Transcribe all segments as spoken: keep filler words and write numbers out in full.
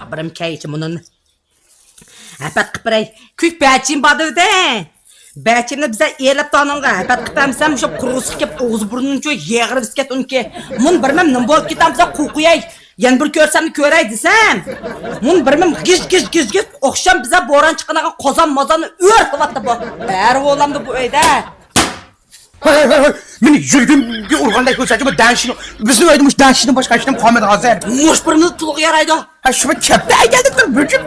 بىرىم كەيچە مۇنۇن. ھەپەت قىپ بېرەي. كۈك بەچىم بار دېدى. بەچىمنى بىزە ئېلىپ تانىڭغا ھەپەت قىپ بەرمىسەم، شۇ قۇرۇقسىقىپ ئوغزى بۇرنۇنچۇ يېغىرىپ كېتىدۇ ئۇنىڭكى. مۇن بىرمەم نېمە بولۇپ كېتەمسە قوقۇياي. يەنە بىر كۆرسەمنى كۆرەي دېسەم، مۇن بىرمەم گىج گىج گىج گىج ئوخشام بىزە بوران چىققانغا قازان مازاننى ئۆر قىلىۋاتتى بۇ. ھەر بولامدۇ بۇ ئۆيدە. ھاي، ھاي، ھاي، ھاي. مېنى يۈرىكىمگە ئۇرغاندەك قىلساچۇ، بۇ دەڭشىنىڭ. بىزنىڭ ئۆيدە مۇشۇ دەڭشىندىن باشقا ھېچنېمە قالمىدى ھازىر. مۇشۇ بىرنى پۇلغا يارايدۇ. ھە، شۇ كەپتە ئەكەلدىڭ بىر بۈجۈم.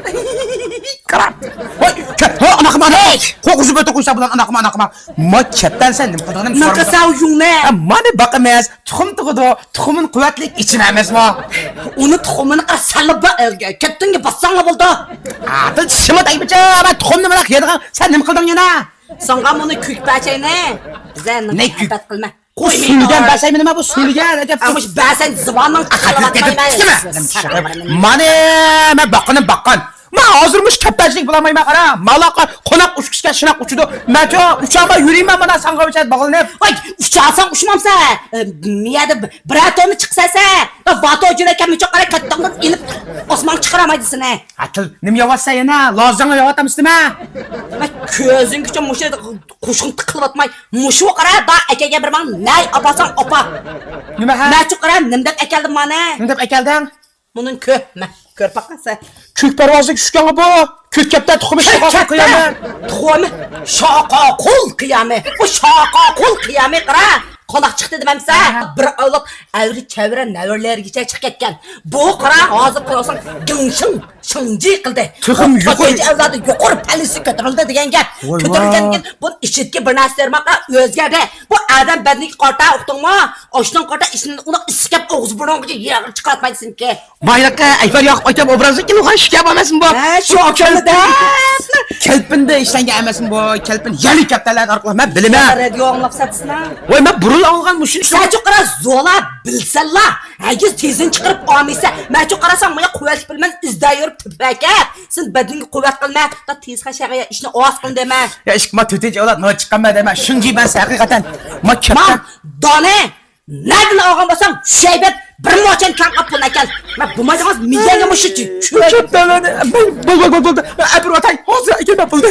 قارا. ۋاي، كەپ-، ھە، ئاناقىما، ئاناقىما. قوقۇزۇپ ئۆتە قويسا بۇلار، ئاناقىما، ئاناقىما. ما كەپتەن سەن نېمە قىلدىڭ، نېمە سورىمىدىڭ؟ ناقىساۋ يۇڭنى. ھە، مانا باقىمىز. تۇخۇم تۇغىدۇ. تۇخۇمىنى قۇۋۋەتلىك ئىچىم ئەمەسمۇ؟ ئۇنى تۇخۇمىنى قارا سەنلا با-، ئە، كەپتىنگە باسساڭلا بولىدۇ. ئادىل چىشىمۇ تەگمىچە، مەن تۇخۇمنى مانا يەيدىغان. سەن نېمە قىلدىڭ يەنە؟ ساڭا مۇنى كۆك بەچەينى. بىزە نېمە كۆك؟ ھەپەت قىلما. قوي، سۈلگەن بەرسەيمۇ نېمە بۇ سۈلگەن؟ ئەجەب. ئەمما شۇ بەرسەن زۇۋانىڭ چىقىرىۋاتمايمەن. مانا مەن باققىنىم باققان. مەن ھازىر مۇشۇ كەپتەرچىلىك بولالمايمەن، قارا. مالاقا قوناق ئۇچقۇچكە شۇناق ئۇچىدۇ. مەنچۇ ئۇچالماي يۈرىمەن مانا ساڭغا باغلىنىپ. ۋاي، ئۇچالساڭ ئۇچمامسەن. ئە، مىيەدە بىرەر توننا چىقسەسە. ۋاتو جۈرەكەم ئۇچۇپ قارا كەتتىڭدىن ئېلىپ ئاسمانغا چىقىرالمايدىسىنە. ئەتىل، نېمە يەۋاتسەن يەنە؟ لازاڭا يەۋاتامسىنە؟ مەن كۆزۈڭگىچە مۇشۇ قوشۇن تىقىلىۋاتماي، مۇشۇ قارا، دا ئەكەلگەن بىر ماڭ نەي ئاپارساڭ ئاپار. نېمە ھە؟ مەچۇ قارا، نېمە دەپ ئەكەلدىم مانا؟ نېمە دەپ ئەكەلدىڭ؟ مۇنىڭ كۆ، مە، كۆرۈپ باققانسەن. كۆك پەرۋازدىن چۈشكەنغۇ بۇ. كۆك كەپتە تۇخۇمى شاقا قىيامى. تۇخۇمى شاقا قول قىيامى. بۇ شاقا قول قىيامى قارا. قوناق چىقتى دېمەمسە؟ بىر ئەۋلاد ئەۋرە چەۋرە نەۋرىلەرگىچە چىقىپ كەتكەن. بۇ قارا ھازىر قارىساڭ گىڭشىڭ شىڭجى قىلدى. تېخىمۇ يۇقىرى. ئەۋلادى يۇقىرى پەللىسى كۆتۈرۈلدى دېگەن گەپ. ۋاي ۋاي. كۆتۈرۈلگەندىن كېيىن بۇ ئىچىدىكى بىر نەرسىلەر ماقا ئۆزگەردى. بۇ ئادەم بەدىنىگە قارىتا ئۇقتۇڭمۇ؟ ئاشۇنىڭغا قارىتا ئىچىدىن ئۇنىڭ ئىسسىق گەپ ئوغزى بۇرنىغا يېغىر چىقىرىۋاتمايدۇ سېنىڭكى. بايلىققا ئەيفەر ياقۇپ ئايتام ئوبرازى كېلىدىغان شىكەپ ئەمەسمۇ بۇ؟ ھە، شۇ ئاكامدا. كەلپىندە ئىشلەنگەن ئەمەسمۇ بۇ؟ كەلپىن يەرلىك كەپتەرلەردىن ئارقىلىق مەن بىلىمەن. رادىيو ئاڭلاپ ساتىسىنا. ۋاي، مەن بۇرۇن ئاڭلىغان مۇشۇنى. سەنچۇ قارا زولا بىلسەنلا، ھەرگىز تېزىنى چىقىرىپ ئالمايسەن. مەنچۇ قارىساڭ، مايا قۇۋۋەتلىك بىلمەن ئىزدەي يۈرۈپ تېپىپ ئەكەپ. سېنى بەدىنىڭگە قۇۋۋەت قىلما. دا تېز قاچاغا ئىشنى ئاز قىل دەيمەن. يا، ئىشقىلىپ، ما تۆتىنچى ئەۋلاد نوچى چىققانمەن دەيمەن. شۇنجى مەن سەن ھەقىقەتەن. ما كەپتە. مام، دانى. نەدىن ئالغان بولساڭ، شۇ ھەيبەت بىر موچەن كەڭ قاپ پۇلنى ئەكەل. مەن بولمايدىغان مىدىيەگە مۇشۇ چۈ-، چۈ-، كەپتەرلەرنى، بول، بول، بول، بولدى. مەن ئەپىرىۋاتاي. ھازىر ئەكەلمە پۇلنى.